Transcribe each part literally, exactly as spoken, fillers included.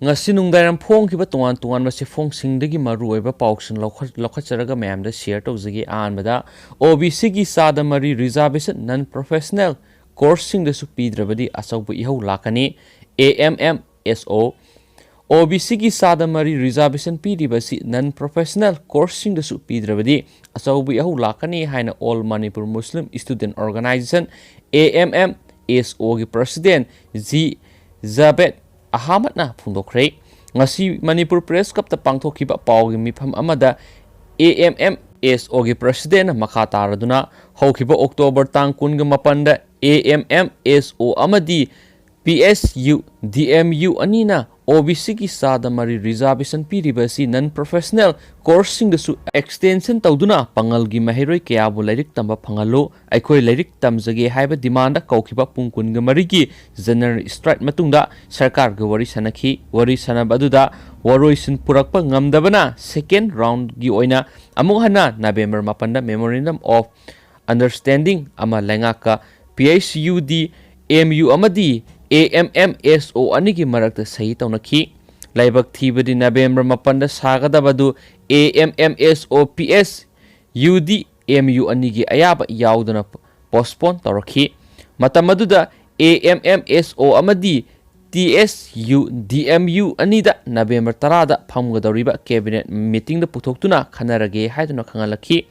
ꯉꯁꯤ ꯅꯨꯡꯗꯥꯡꯋꯥꯏꯔꯝ ꯐꯣꯡꯈꯤꯕ ꯇꯣꯉꯥꯟ ꯇꯣꯉꯥꯟꯕ ꯆꯦꯐꯣꯡꯁꯤꯡꯗꯒꯤ ꯃꯔꯨꯑꯣꯏꯕ ꯄꯥꯎꯁꯤꯡ ꯂꯧꯈꯠ-, ꯂꯧꯈꯠꯆꯔꯒ ꯃꯌꯥꯝꯗ share ꯇꯧꯖꯒꯦ꯫ ꯑꯍꯥꯟꯕꯗ, ꯑꯣ ꯕꯤ ꯁꯤꯒꯤ ꯆꯥꯗ ꯃꯔꯤ reservation non professional courseꯁꯤꯡꯗꯁꯨ ꯄꯤꯗ꯭ꯔꯕꯗꯤ ꯑꯆꯧꯕ ꯏꯍꯧ ꯂꯥꯛꯀꯅꯤ, ꯑꯦ ꯑꯦꯝ ꯑꯦꯝ ꯑꯦꯁ ꯑꯣ꯫ ꯑꯣ ꯕꯤ ꯁꯤꯒꯤ ꯆꯥꯗ ꯃꯔꯤ reservation ꯄꯤꯔꯤꯕ ꯑꯁꯤ non professional courseꯁꯤꯡꯗꯁꯨ ꯄꯤꯗ꯭ꯔꯕꯗꯤ ꯑꯆꯧꯕ ꯏꯍꯧ ꯂꯥꯛꯀꯅꯤ ꯍꯥꯏꯅ All Manipur Muslim Student Organisation, A M M S ꯑꯣꯒꯤ president ꯖꯤ ꯖꯥꯕꯦꯗ ꯑꯍꯃꯗꯅ ꯐꯣꯡꯗꯣꯛꯈ꯭ꯔꯦ꯫ ꯉꯁꯤ ꯃꯅꯤꯄꯨꯔ Press Clubꯇ ꯄꯥꯡꯊꯣꯛꯈꯤꯕ ꯄꯥꯎꯒꯤ ꯃꯤꯐꯝ ꯑꯃꯗ ꯑꯦ ꯑꯦꯝ ꯑꯦꯝ ꯑꯦꯁ ꯑꯣꯒꯤ presidentꯅ ꯃꯈꯥ ꯇꯥꯔꯗꯨꯅ, ꯍꯧꯈꯤꯕ October ꯇꯥꯡ ꯀꯨꯟꯒ ꯃꯥꯄꯟꯗ ꯑꯦ ꯑꯦꯝ ꯑꯦꯝ ꯑꯦꯁ ꯑꯣ ꯑꯃꯗꯤ P S U D M U ꯑꯅꯤꯅ ꯑꯣ ꯕꯤ ꯁꯤꯒꯤ ꯆꯥꯗ ꯃꯔꯤ reservation ꯄꯤꯔꯤꯕ ꯑꯁꯤ non professional courseꯁꯤꯡꯗꯁꯨ extension ꯇꯧꯗꯨꯅ ꯄꯥꯉꯜꯒꯤ ꯃꯍꯩꯔꯣꯏ ꯀꯌꯥꯕꯨ ꯂꯥꯏꯔꯤꯛ ꯇꯝꯕ ꯐꯪꯍꯜꯂꯨ, ꯑꯩꯈꯣꯏ ꯂꯥꯏꯔꯤꯛ ꯇꯝꯖꯒꯦ ꯍꯥꯏꯕ demandꯗ ꯀꯧꯈꯤꯕ ꯄꯨꯡ ꯀꯨꯟꯒ ꯃꯔꯤꯒꯤ general strike ꯃꯇꯨꯡꯗ ꯁꯔꯀꯥꯔꯒ ꯋꯥꯔꯤ ꯁꯥꯟꯅꯈꯤ꯫ ꯋꯥꯔꯤ ꯁꯥꯟꯅꯕ ꯑꯗꯨꯗ ꯋꯥꯔꯣꯏꯁꯤꯟ ꯄꯨꯔꯛꯄ ꯉꯝꯗꯕꯅ second roundꯒꯤ ꯑꯣꯏꯅ ꯑꯃꯨꯛ ꯍꯟꯅ November ꯃꯥꯄꯟꯗ Memorandum of Understanding ꯑꯃ ꯂꯩꯉꯥꯛꯀ P H U D M U ꯑꯃꯗꯤ ꯑꯦ ꯑꯦꯝ ꯑꯦꯝ ꯑꯦꯁ ꯑꯣ ꯑꯅꯤꯒꯤ ꯃꯔꯛꯇ ꯁꯍꯤ ꯇꯧꯅꯈꯤ꯫ ꯂꯥꯏꯕꯛ ꯊꯤꯕꯗꯤ November ꯃꯥꯄꯟꯗ ꯁꯥꯒꯗꯕꯗꯨ ꯑꯦ M M S O P S U D M U ꯑꯅꯤꯒꯤ ꯑꯌꯥꯕ ꯌꯥꯎꯗꯅ postpone ꯇꯧꯔꯛꯈꯤ꯫ ꯃꯇꯝ ꯑꯗꯨꯗ ꯑꯦ ꯑꯦꯝ ꯑꯦꯝ ꯑꯦꯁ ꯑꯣ ꯑꯃꯗꯤ T S U D M U ꯑꯅꯤꯗ November ꯇꯔꯥꯗ ꯐꯝꯒꯗꯧꯔꯤꯕ cabinet meetingꯗ ꯄꯨꯊꯣꯛꯇꯨꯅ ꯈꯟꯅꯔꯒꯦ ꯍꯥꯏꯗꯨꯅ ꯈꯪꯍꯜꯂꯛꯈꯤ꯫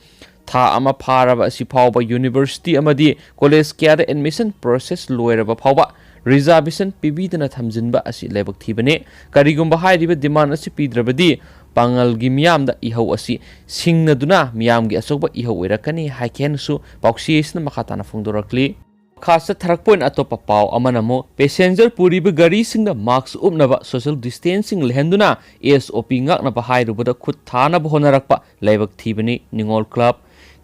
ꯊꯥ ꯑꯃ ꯐꯥꯔꯕ ꯑꯁꯤ ꯐꯥꯎꯕ university ꯑꯃꯗꯤ college ꯀꯌꯥꯗ admission process ꯂꯣꯏꯔꯕ ꯐꯥꯎꯕ reservation ꯄꯤꯕꯤꯗꯅ ꯊꯝꯖꯤꯟꯕ ꯑꯁꯤ ꯂꯥꯏꯕꯛ ꯊꯤꯕꯅꯤ꯫ ꯀꯔꯤꯒꯨꯝꯕ ꯍꯥꯏꯔꯤꯕ demand ꯑꯁꯤ ꯄꯤꯗ꯭ꯔꯕꯗꯤ ꯄꯥꯉꯜꯒꯤ ꯃꯤꯌꯥꯝꯗ ꯏꯍꯧ ꯑꯁꯤ ꯁꯤꯡꯅꯗꯨꯅ ꯃꯤꯌꯥꯝꯒꯤ ꯑꯆꯧꯕ ꯏꯍꯧ ꯑꯣꯏꯔꯛꯀꯅꯤ ꯍꯥꯏꯈꯤ ꯍꯥꯏꯅꯁꯨ ꯄꯥꯎꯆꯦ ꯑꯁꯤꯅ ꯃꯈꯥ ꯇꯥꯅ ꯐꯣꯡꯗꯣꯔꯛꯂꯤ꯫ ꯃꯈꯥ ꯆꯠꯊꯔꯛꯄ ꯑꯣꯏꯅ ꯑꯇꯣꯞꯄ ꯄꯥꯎ ꯑꯃꯅ ꯑꯃꯨꯛ passenger ꯄꯨꯔꯤꯕ ꯒꯥꯔꯤꯁꯤꯡꯗ mask ꯎꯞꯅꯕ, social distancing ꯂꯩꯍꯟꯗꯨꯅ ꯑꯦꯁ ꯑꯣ ꯄꯤ ꯉꯥꯛꯅꯕ ꯍꯥꯏꯔꯨꯕꯗ ꯈꯨꯠ ꯊꯥꯅꯕ ꯍꯣꯠꯅꯔꯛꯄ ꯂꯥꯏꯕꯛ ꯊꯤꯕꯅꯤ꯫ ꯅꯤꯉꯣꯜ club,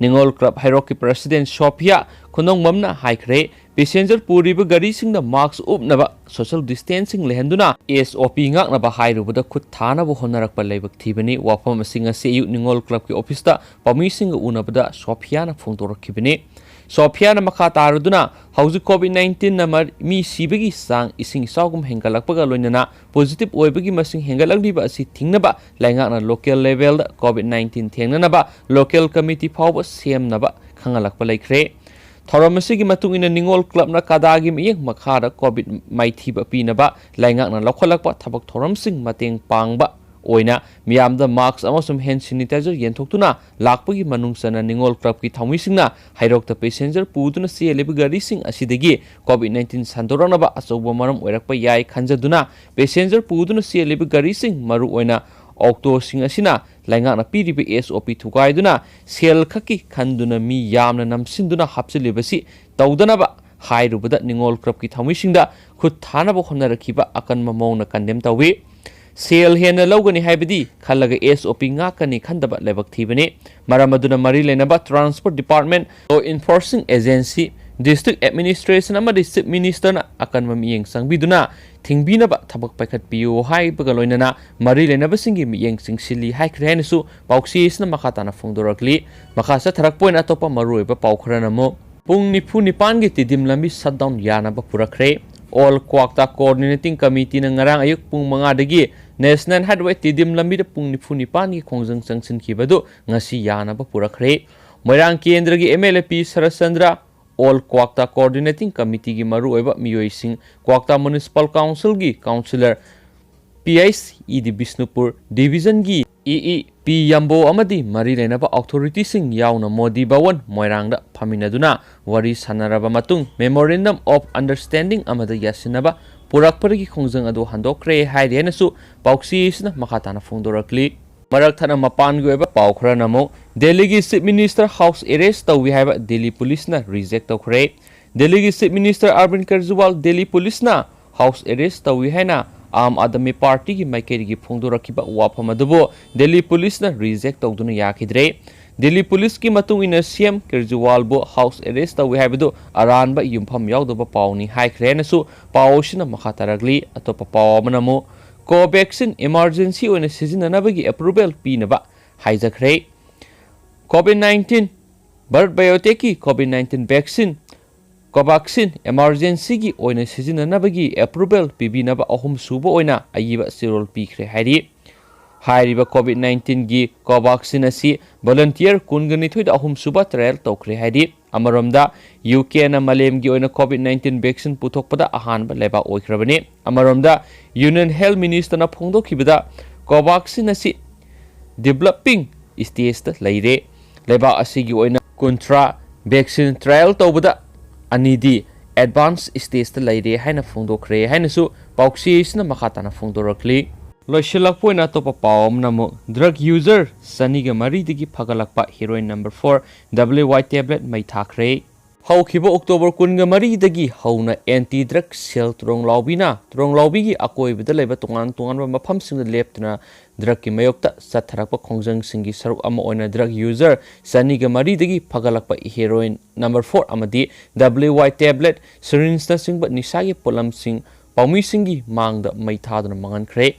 ꯅꯤꯉꯣꯜ club ꯍꯩꯔꯣꯛꯀꯤ president ꯁꯣꯐꯤꯌꯥ ꯈꯨꯅꯣꯡꯕꯝꯅ ꯍꯥꯏꯈ꯭ꯔꯦ, passenger ꯄꯨꯔꯤꯕ ꯒꯥꯔꯤꯁꯤꯡꯗ mask ꯎꯞꯅꯕ, social distancing ꯂꯩꯍꯟꯗꯨꯅ ꯑꯦꯁ ꯑꯣ ꯄꯤ ꯉꯥꯛꯅꯕ ꯍꯥꯏꯔꯨꯕꯗ ꯈꯨꯠ ꯊꯥꯅꯕ ꯍꯣꯠꯅꯔꯛꯄ ꯂꯥꯏꯕꯛ ꯊꯤꯕꯅꯤ꯫ ꯋꯥꯐꯝ ꯑꯁꯤ ꯉꯁꯤ ꯑꯌꯨꯛ ꯅꯤꯉꯣꯜ clubꯀꯤ officeꯇ ꯄꯥꯎꯃꯤꯁꯤꯡꯒ ꯎꯅꯕꯗ ꯁꯣꯐꯤꯌꯥꯅ ꯐꯣꯡꯗꯣꯔꯛꯈꯤꯕꯅꯤ꯫ ꯁꯣꯐꯤꯌꯥꯅ ꯃꯈꯥ ꯇꯥꯔꯗꯨꯅ, ꯍꯧꯖꯤꯛ COVID nineteen ꯅ ꯃꯔ-, ꯃꯤ ꯁꯤꯕꯒꯤ ꯆꯥꯡ ꯏꯁꯤꯡ ꯏꯆꯥꯎꯒꯨꯝ ꯍꯦꯟꯒꯠꯂꯛꯄꯒ ꯂꯣꯏꯅꯅ positive ꯑꯣꯏꯕꯒꯤ ꯃꯁꯤꯡ ꯍꯦꯟꯒꯠꯂꯛꯂꯤꯕ ꯑꯁꯤ ꯊꯤꯡꯅꯕ ꯂꯩꯉꯥꯛꯅ local level ꯗ COVID nineteen ꯊꯦꯡꯅꯅꯕ local committee ꯐꯥꯎꯕ ꯁꯦꯝꯅꯕ ꯈꯪꯍꯜꯂꯛꯄ ꯂꯩꯈ꯭ꯔꯦ꯫ ꯊꯧꯔꯝ ꯑꯁꯤꯒꯤ ꯃꯇꯨꯡ ꯏꯟꯅ ꯅꯤꯉꯣꯜ ꯀ꯭ꯂꯕꯅ ꯀꯗꯥꯒꯤ ꯃꯤꯠꯌꯦꯡ ꯃꯈꯥꯗ COVID ꯃꯥꯏꯊꯤꯕ ꯄꯤꯅꯕ ꯂꯩꯉꯥꯛꯅ ꯂꯧꯈꯠꯂꯛꯄ ꯊꯕꯛ ꯊꯧꯔꯝꯁꯤꯡ ꯃꯇꯦꯡ ꯄꯥꯡꯕ ꯑꯣꯏꯅ ꯃꯤꯌꯥꯝꯗ mask ꯑꯃꯁꯨꯡ hand sanitizer ꯌꯦꯟꯊꯣꯛꯇꯨꯅ ꯂꯥꯛꯄꯒꯤ ꯃꯅꯨꯡ ꯆꯟꯅ ꯅꯤꯉꯣꯜ ꯀ꯭ꯂꯕꯀꯤ ꯊꯧꯃꯤꯁꯤꯡꯅ ꯍꯩꯔꯣꯛꯇ passenger ꯄꯨꯗꯨꯅ ꯆꯦꯜꯂꯤꯕ ꯒꯥꯔꯤꯁꯤꯡ ꯑꯁꯤꯗꯒꯤ COVID nineteen ꯁꯟꯗꯣꯔꯛꯅꯕ ꯑꯆꯧꯕ ꯃꯔꯝ ꯑꯣꯏꯔꯛꯄ ꯌꯥꯏ ꯈꯟꯖꯗꯨꯅ passenger ꯄꯨꯗꯨꯅ ꯆꯦꯜꯂꯤꯕ ꯒꯥꯔꯤꯁꯤꯡ, ꯃꯔꯨꯑꯣꯏꯅ ꯑꯣꯛꯇꯣꯁꯤꯡ ꯑꯁꯤꯅ ꯂꯩꯉꯥꯛꯅ ꯄꯤꯔꯤꯕ SOP ꯊꯨꯒꯥꯏꯗꯨꯅ ꯁꯦꯜ ꯈꯛꯀꯤ ꯈꯟꯗꯨꯅ ꯃꯤ ꯌꯥꯝꯅ ꯅꯝꯁꯤꯟꯗꯨꯅ ꯍꯥꯞꯆꯤꯜꯂꯤꯕꯁꯤ ꯇꯧꯗꯅꯕ ꯍꯥꯏꯔꯨꯕꯗ ꯅꯤꯉꯣꯜ ꯀ꯭ꯂꯕꯀꯤ ꯊꯧꯃꯤꯁꯤꯡꯗ ꯈꯨꯠ ꯊꯥꯅꯕ ꯍꯣꯠꯅꯔꯛꯈꯤꯕ ꯑꯀꯟꯕ ꯃꯑꯣꯡꯗ condemn ꯇꯧꯏ꯫ ꯁꯦꯜ ꯍꯦꯟꯅ ꯂꯧꯒꯅꯤ ꯍꯥꯏꯕꯗꯤ ꯈꯜꯂꯒ SOP ꯉꯥꯛꯀꯅꯤ ꯈꯟꯗꯕ ꯂꯥꯏꯕꯛ ꯊꯤꯕꯅꯤ꯫ ꯃꯔꯝ ꯑꯗꯨꯅ ꯃꯔꯤ ꯂꯩꯅꯕ transport department, law enforcing agency, district administration ꯑꯃꯗꯤ Chief Ministerꯅ ꯑꯀꯟꯕ ꯃꯤꯠꯌꯦꯡ ꯆꯪꯕꯤꯗꯨꯅ ꯊꯤꯡꯕꯤꯅꯕ ꯊꯕꯛ ꯄꯥꯏꯈꯠꯄꯤꯌꯨ ꯍꯥꯏꯕꯒ ꯂꯣꯏꯅꯅ ꯃꯔꯤ ꯂꯩꯅꯕꯁꯤꯡꯒꯤ ꯃꯤꯠꯌꯦꯡ ꯆꯤꯡꯁꯤꯜꯂꯤ ꯍꯥꯏꯈ꯭ꯔꯦ ꯍꯥꯏꯅꯁꯨ ꯄꯥꯎꯆꯦ ꯑꯁꯤꯅ ꯃꯈꯥ ꯇꯥꯅ ꯐꯣꯡꯗꯣꯔꯛꯂꯤ꯫ ꯃꯈꯥ ꯆꯠꯊꯔꯛꯄ ꯑꯣꯏꯅ ꯑꯇꯣꯞꯄ ꯃꯔꯨꯑꯣꯏꯕ ꯄꯥꯎ ꯈꯔꯅ ꯑꯃꯨꯛ, ꯄꯨꯡ ꯅꯤꯐꯨ ꯅꯤꯄꯥꯟꯒꯤ ꯇꯤꯗꯤꯝ ꯂꯝꯕꯤ shutdown ꯌꯥꯅꯕ ꯄꯨꯔꯛꯈ꯭ꯔꯦ꯫ All Kwakta Coordinating Committeeꯅ ꯉꯔꯥꯡ ꯑꯌꯨꯛ ꯄꯨꯡ ꯃꯉꯥꯗꯒꯤ National Highway ꯇꯤꯗꯤꯝ ꯂꯝꯕꯤꯗ ꯄꯨꯡ ꯅꯤꯐꯨ ꯅꯤꯄꯥꯟꯒꯤ ꯈꯣꯡꯖꯪ ꯆꯪꯁꯤꯟꯈꯤꯕ ꯑꯗꯨ ꯉꯁꯤ ꯌꯥꯅꯕ ꯄꯨꯔꯛꯈ꯭ꯔꯦ꯫ ꯃꯣꯏꯔꯥꯡ ꯀꯦꯟꯗ꯭ꯔꯒꯤ MLA ꯄꯤ ꯁꯔꯠꯆꯟꯗ꯭ꯔ, All Kwakta Coordinating Committeeꯒꯤ ꯃꯔꯨꯑꯣꯏꯕ ꯃꯤꯑꯣꯏꯁꯤꯡ, Kwakta Municipal Councilꯒꯤ councillor, PICED Bishnupur divisionꯒꯤ EE ꯄꯤ ꯌꯥꯝꯕꯣ ꯑꯃꯗꯤ ꯃꯔꯤ ꯂꯩꯅꯕ authorityꯁꯤꯡ ꯌꯥꯎꯅ ꯃꯣꯗꯤ ꯚꯋꯟ ꯃꯣꯏꯔꯥꯡꯗ ꯐꯝꯃꯤꯟꯅꯗꯨꯅ ꯋꯥꯔꯤ ꯁꯥꯟꯅꯔꯕ ꯃꯇꯨꯡ memorandum of understanding ꯑꯃꯗ ꯌꯥꯁꯤꯟꯅꯕ ꯄꯨꯔꯛꯄꯗꯒꯤ ꯈꯣꯡꯖꯪ ꯑꯗꯨ ꯍꯟꯗꯣꯛꯈ꯭ꯔꯦ ꯍꯥꯏꯔꯤ ꯍꯥꯏꯅꯁꯨ ꯄꯥꯎꯆꯦ ꯑꯁꯤꯅ ꯃꯈꯥ ꯇꯥꯅ ꯐꯣꯡꯗꯣꯔꯛꯂꯤ꯫ ꯃꯔꯛ ꯊꯠꯅ ꯃꯄꯥꯟꯒꯤ ꯑꯣꯏꯕ ꯄꯥꯎ ꯈꯔꯅ ꯑꯃꯨꯛ, ꯗꯦꯜꯂꯤꯒꯤ Chief Minister house arrest ꯇꯧꯏ ꯍꯥꯏꯕ ꯗꯦꯜꯂꯤ ꯄꯨꯂꯤꯁꯅ reject ꯇꯧꯈ꯭ꯔꯦ꯫ ꯗꯦꯜꯂꯤꯒꯤ Chief Minister ꯑꯔꯕꯤꯟꯗ ꯀꯦꯖꯔꯤꯋꯥꯜ ꯗꯦꯜꯂꯤ ꯄꯨꯂꯤꯁꯅ house arrest ꯇꯧꯏ ꯍꯥꯏꯅ ꯑꯥꯝ ꯑꯥꯗꯃꯤ ꯄꯥꯔꯇꯤꯒꯤ ꯃꯥꯏꯀꯩꯗꯒꯤ ꯐꯣꯡꯗꯣꯔꯛꯈꯤꯕ ꯋꯥꯐꯝ ꯑꯗꯨꯕꯨ ꯗꯦꯜꯂꯤ ꯄꯨꯂꯤꯁꯅ reject ꯇꯧꯗꯨꯅ ꯌꯥꯈꯤꯗ꯭ꯔꯦ꯫ ꯗꯦꯜꯂꯤ ꯄꯨꯂꯤꯁꯀꯤ ꯃꯇꯨꯡ ꯏꯟꯅ CM ꯀꯦꯖꯔꯤꯋꯥꯜꯕꯨ house arrest ꯇꯧꯏ ꯍꯥꯏꯕꯗꯨ ꯑꯔꯥꯟꯕ ꯌꯨꯝꯐꯝ ꯌꯥꯎꯗꯕ ꯄꯥꯎꯅꯤ ꯍꯥꯏꯈ꯭ꯔꯦ ꯍꯥꯏꯅꯁꯨ ꯄꯥꯎ ꯑꯁꯤꯅ ꯃꯈꯥ ꯇꯥꯔꯛꯂꯤ꯫ ꯑꯇꯣꯞꯄ ꯄꯥꯎ ꯑꯃꯅ ꯑꯃꯨꯛ, Covaxin emergency ꯑꯣꯏꯅ ꯁꯤꯖꯤꯟꯅꯅꯕꯒꯤ approval ꯄꯤꯅꯕ ꯍꯥꯏꯖꯈ꯭ꯔꯦ꯫ COVID nineteen Bharat ꯕꯥꯏꯑꯣꯇꯦꯛꯀꯤ COVID nineteen vaccine Covaxin emergencyꯒꯤ ꯑꯣꯏꯅ ꯁꯤꯖꯤꯟꯅꯅꯕꯒꯤ approval ꯄꯤꯕꯤꯅꯕ ꯑꯍꯨꯝꯁꯨꯕ ꯑꯣꯏꯅ ꯑꯏꯕ ꯆꯦꯔꯣꯜ ꯄꯤꯈ꯭ꯔꯦ ꯍꯥꯏꯔꯤ꯫ ꯍꯥꯏꯔꯤꯕ COVID nineteenꯒꯤ Covaxin ꯑꯁꯤ volunteer ꯀꯨꯟꯒ ꯅꯤꯊꯣꯏꯗ ꯑꯍꯨꯝꯁꯨꯕ trial ꯇꯧꯈ꯭ꯔꯦ ꯍꯥꯏꯔꯤ꯫ ꯑꯃꯔꯣꯝꯗ, UKꯅ ꯃꯥꯂꯦꯝꯒꯤ ꯑꯣꯏꯅ COVID nineteen vaccine ꯄꯨꯊꯣꯛꯄꯗ ꯑꯍꯥꯟꯕ ꯂꯩꯕꯥꯛ ꯑꯣꯏꯈ꯭ꯔꯕꯅꯤ꯫ ꯑꯃꯔꯣꯝꯗ, Union Health Ministerꯅ ꯐꯣꯡꯗꯣꯛꯈꯤꯕꯗ, Covaxin ꯑꯁꯤ developing stageꯇ ꯂꯩꯔꯦ꯫ ꯂꯩꯕꯥꯛ ꯑꯁꯤꯒꯤ ꯑꯣꯏꯅ ꯀꯨꯟꯊ꯭ꯔꯥ vaccine trial ꯇꯧꯕꯗ ꯑꯅꯤꯗꯤ advance stageꯇ ꯂꯩꯔꯦ ꯍꯥꯏꯅ ꯐꯣꯡꯗꯣꯛꯈ꯭ꯔꯦ ꯍꯥꯏꯅꯁꯨ ꯄꯥꯎꯆꯦ ꯑꯁꯤꯅ ꯃꯈꯥ ꯇꯥꯅ ꯐꯣꯡꯗꯣꯔꯛꯂꯤ꯫ ꯂꯣꯏꯁꯤꯜꯂꯛꯄ ꯑꯣꯏꯅ ꯑꯇꯣꯞꯄ ꯄꯥꯎ ꯑꯃꯅ ꯑꯃꯨꯛ drug user ꯆꯅꯤꯒ ꯃꯔꯤꯗꯒꯤ ꯐꯒꯠꯂꯛꯄ heroin number four WY tablet ꯃꯩ ꯊꯥꯈ꯭ꯔꯦ꯫ ꯍꯧꯈꯤꯕ October ꯀꯨꯟꯒ ꯃꯔꯤꯗꯒꯤ ꯍꯧꯅ anti drug cell ꯇꯨꯔꯣꯡꯂꯥꯎꯕꯤꯅ ꯇꯨꯔꯣꯡꯂꯥꯎꯕꯤꯒꯤ ꯑꯀꯣꯏꯕꯗ ꯂꯩꯕ ꯇꯣꯉꯥꯟ ꯇꯣꯉꯥꯟꯕ ꯃꯐꯝꯁꯤꯡꯗ ꯂꯦꯞꯇꯨꯅ drugꯀꯤ ꯃꯥꯌꯣꯛꯇ ꯆꯠꯊꯔꯛꯄ ꯈꯣꯡꯖꯪꯁꯤꯡꯒꯤ ꯁꯔꯨꯛ ꯑꯃ ꯑꯣꯏꯅ drug user ꯆꯅꯤꯒ ꯃꯔꯤꯗꯒꯤ ꯐꯒꯠꯂꯛꯄ heroin number four ꯑꯃꯗꯤ WY tablet, syringeꯅꯆꯤꯡꯕ ꯅꯤꯁꯥꯒꯤ ꯄꯣꯠꯂꯝꯁꯤꯡ ꯄꯥꯎꯃꯤꯁꯤꯡꯒꯤ ꯃꯥꯡꯗ ꯃꯩ ꯊꯥꯗꯨꯅ ꯃꯥꯡꯍꯟꯈ꯭ꯔꯦ꯫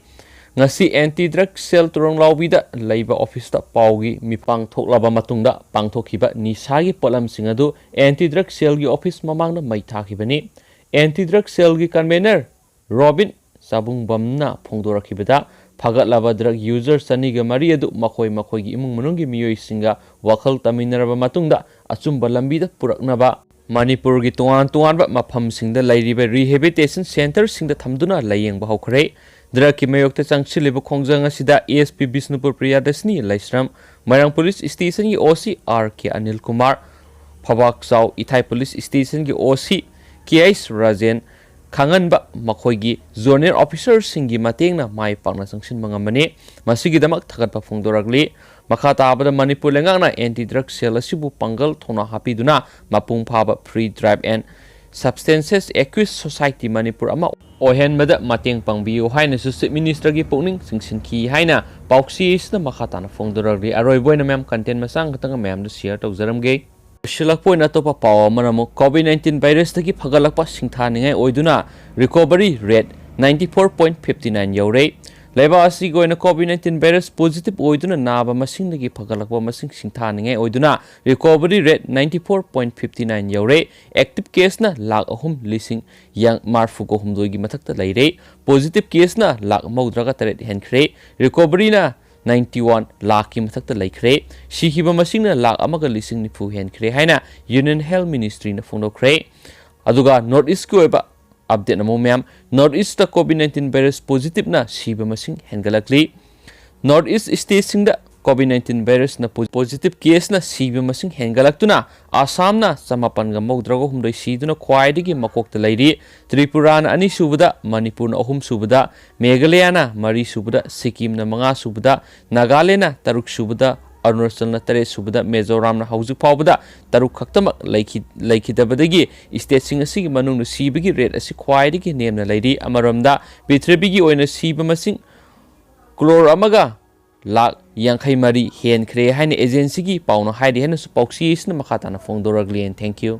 ꯉꯁꯤ anti drug cell ꯇꯨꯔꯣꯡꯂꯥꯎꯕꯤꯗ ꯂꯩꯕ officeꯇ ꯄꯥꯎꯒꯤ ꯃꯤꯄꯥꯡ ꯊꯣꯛꯂꯕ ꯃꯇꯨꯡꯗ ꯄꯥꯡꯊꯣꯛꯈꯤꯕ ꯅꯤꯁꯥꯒꯤ ꯄꯣꯠꯂꯝꯁꯤꯡ ꯑꯗꯨ anti drug cellꯒꯤ office ꯃꯃꯥꯡꯗ ꯃꯩ ꯊꯥꯈꯤꯕꯅꯤ꯫ Anti drug cellꯒꯤ convener ꯔꯣꯕꯤꯟ ꯆꯥꯕꯨꯡꯕꯝꯅ ꯐꯣꯡꯗꯣꯔꯛꯈꯤꯕꯗ, ꯐꯒꯠꯂꯕ drug user ꯆꯅꯤꯒ ꯃꯔꯤ ꯑꯗꯨ ꯃꯈꯣꯏ ꯃꯈꯣꯏꯒꯤ ꯏꯃꯨꯡ ꯃꯅꯨꯡꯒꯤ ꯃꯤꯑꯣꯏꯁꯤꯡꯒ ꯋꯥꯈꯜ ꯇꯥꯃꯤꯟꯅꯔꯕ ꯃꯇꯨꯡꯗ ꯑꯆꯨꯝꯕ ꯂꯝꯕꯤꯗ ꯄꯨꯔꯛꯅꯕ ꯃꯅꯤꯄꯨꯔꯒꯤ ꯇꯣꯉꯥꯟ ꯇꯣꯉꯥꯟꯕ ꯃꯐꯝꯁꯤꯡꯗ ꯂꯩꯔꯤꯕ rehabilitation centreꯁꯤꯡꯗ ꯊꯝꯗꯨꯅ ꯂꯥꯌꯦꯡꯕ ꯍꯧꯈ꯭ꯔꯦ꯫ Drugꯀꯤ ꯃꯥꯌꯣꯛꯇ ꯆꯪꯁꯤꯜꯂꯤꯕ ꯈꯣꯡꯖꯪ ꯑꯁꯤꯗ SP ꯕꯤꯁꯅꯨꯄꯨꯔ ꯄ꯭ꯔꯤꯌꯥꯗꯔꯁꯤꯅꯤ ꯂꯥꯏꯁ꯭ꯔꯝ, ꯃꯣꯏꯔꯥꯡ police stationꯒꯤ OC RK Anil Kumar, ꯐꯕꯥꯛꯆꯥꯎ ꯏꯊꯥꯏ police stationꯒꯤ OC KH Rajen ꯈꯥꯡꯍꯟꯕ ꯃꯈꯣꯏꯒꯤ junior officerꯁꯤꯡꯒꯤ ꯃꯇꯦꯡꯅ ꯃꯥꯏ ꯄꯥꯛꯅ ꯆꯪꯁꯤꯟꯕ ꯉꯝꯕꯅꯤ꯫ ꯃꯁꯤꯒꯤꯗꯃꯛ ꯊꯥꯒꯠꯄ ꯐꯣꯡꯗꯣꯔꯛꯂꯤ꯫ ꯃꯈꯥ ꯇꯥꯕꯗ ꯃꯅꯤꯄꯨꯔ ꯂꯩꯉꯥꯛꯅ anti drug cell ꯑꯁꯤꯕꯨ ꯄꯥꯡꯒꯜ ꯊꯧꯅꯥ ꯍꯥꯞꯄꯤꯗꯨꯅ ꯃꯄꯨꯡ ꯐꯥꯕ Free Drug and Substance Abuse Society Manipur ꯑꯃ ꯑꯣꯏꯍꯟꯕꯗ ꯃꯇꯦꯡ ꯄꯥꯡꯕꯤꯌꯨ ꯍꯥꯏꯅꯁꯨ Chief Ministerꯒꯤ ꯄꯨꯛꯅꯤꯡ ꯆꯤꯡꯁꯤꯟꯈꯤ ꯍꯥꯏꯅ ꯄꯥꯎꯆꯦ ꯑꯁꯤꯅ ꯃꯈꯥ ꯇꯥꯅ ꯐꯣꯡꯗꯣꯔꯛꯂꯤ꯫ ꯑꯔꯣꯏꯕ ꯑꯣꯏꯅ ꯃꯌꯥꯝ content ꯃꯆꯥ ꯑꯃꯈꯛꯇꯪ ꯃꯌꯥꯝꯗ share ꯇꯧꯖꯔꯝꯒꯦ꯫ ꯂꯣꯏꯁꯤꯜꯂꯛꯄ ꯑꯣꯏꯅ ꯑꯇꯣꯞꯄ ꯄꯥꯎ ꯑꯃꯅ ꯑꯃꯨꯛ COVID nineteen virusꯇꯒꯤ ꯐꯒꯠꯂꯛꯄ ꯁꯤꯡꯊꯥꯅꯤꯡꯉꯥꯏ ꯑꯣꯏꯗꯨꯅ recovery rate ninety four point fifty nine ꯌꯧꯔꯦ꯫ ꯂꯩꯕꯥꯛ ꯑꯁꯤꯒꯤ ꯑꯣꯏꯅ COVID nineteen virus positive ꯑꯣꯏꯗꯨꯅ ꯅꯥꯕ ꯃꯁꯤꯡꯗꯒꯤ ꯐꯒꯠꯂꯛꯄ ꯃꯁꯤꯡ ꯁꯤꯡꯊꯥꯅꯤꯡꯉꯥꯏ ꯑꯣꯏꯗꯨꯅ recovery rate ninety four point fifty nine ꯌꯧꯔꯦ꯫ Active caseꯅ ꯂꯥꯈ ꯑꯍꯨꯝ ꯂꯤꯁꯤꯡ ꯃꯔꯤꯐꯨꯒ ꯍꯨꯝꯗꯣꯏꯒꯤ ꯃꯊꯛꯇ ꯂꯩꯔꯦ꯫ Positive caseꯅ ꯂꯥꯈ ꯃꯧꯗ꯭ꯔꯥꯒ ꯇꯔꯦꯠ ꯍꯦꯟꯈ꯭ꯔꯦ꯫ Recoveryꯅ ninety one ꯂꯥꯈꯀꯤ ꯃꯊꯛꯇ ꯂꯩꯈ꯭ꯔꯦ꯫ ꯁꯤꯈꯤꯕ ꯃꯁꯤꯡꯅ ꯂꯥꯈ ꯑꯃꯒ ꯂꯤꯁꯤꯡ ꯅꯤꯐꯨ ꯍꯦꯟꯈ꯭ꯔꯦ ꯍꯥꯏꯅ Union Health Ministryꯅ ꯐꯣꯡꯗꯣꯛꯈ꯭ꯔꯦ꯫ ꯑꯗꯨꯒ North Eastꯀꯤ ꯑꯣꯏꯕ update ꯑꯃꯨꯛ ꯃꯌꯥꯝ, North Eastꯇ COVID nineteen virus positiveꯅ ꯁꯤꯕ ꯃꯁꯤꯡ ꯍꯦꯟꯒꯠꯂꯛꯂꯤ꯫ North East stateꯁꯤꯡꯗ COVID nineteen virusꯅ po-, positive caseꯅ ꯁꯤꯕ ꯃꯁꯤꯡ ꯍꯦꯟꯒꯠꯂꯛꯇꯨꯅ ꯑꯁꯥꯝꯅ ꯆꯃꯥꯄꯟꯒ ꯃꯧꯗ꯭ꯔꯥꯒ ꯍꯨꯝꯗꯣꯏ ꯁꯤꯗꯨꯅ ꯈ꯭ꯋꯥꯏꯗꯒꯤ ꯃꯀꯣꯛꯇ ꯂꯩꯔꯤ꯫ ꯇ꯭ꯔꯤꯄꯨꯔꯥꯅ ꯑꯅꯤꯁꯨꯕꯗ, ꯃꯅꯤꯄꯨꯔꯅ ꯑꯍꯨꯝꯁꯨꯕꯗ, ꯃꯦꯘꯥꯂꯌꯥꯅ ꯃꯔꯤꯁꯨꯕꯗ, ꯁꯤꯛꯀꯤꯝꯅ ꯃꯉꯥꯁꯨꯕꯗ, ꯅꯥꯒꯥꯂꯦꯟꯗꯅ ꯇꯔꯨꯛꯁꯨꯕꯗ, ꯑꯔꯨꯅꯥꯆꯜꯅ ꯇꯔꯦꯠꯁꯨꯕꯗ, ꯃꯤꯖꯣꯔꯥꯝꯅ ꯍꯧꯖꯤꯛ ꯐꯥꯎꯕꯗ ꯇꯔꯨꯛ ꯈꯛꯇꯃꯛ ꯂꯩꯈꯤ-, ꯂꯩꯈꯤꯗꯕꯗꯒꯤ stateꯁꯤꯡ ꯑꯁꯤꯒꯤ ꯃꯅꯨꯡꯗ ꯁꯤꯕꯒꯤ rate ꯑꯁꯤ ꯈ꯭ꯋꯥꯏꯗꯒꯤ ꯅꯦꯝꯅ ꯂꯩꯔꯤ꯫ ꯑꯃꯔꯣꯝꯗ ꯄ꯭ꯔꯤꯊꯤꯕꯤꯒꯤ ꯑꯣꯏꯅ ꯁꯤꯕ ꯃꯁꯤꯡ ꯀ꯭ꯔꯣꯔ ꯑꯃꯒ ꯂꯥꯈ ꯌꯥꯡꯈꯩ ꯃꯔꯤ ꯍꯦꯟꯈ꯭ꯔꯦ ꯍꯥꯏꯅ agencyꯒꯤ ꯄꯥꯎꯅ ꯍꯥꯏꯔꯤ ꯍꯥꯏꯅꯁꯨ ꯄꯥꯎꯆꯦ ꯑꯁꯤꯅ ꯃꯈꯥ ꯇꯥꯅ ꯐꯣꯡꯗꯣꯔꯛꯂꯤ꯫ And thank you꯫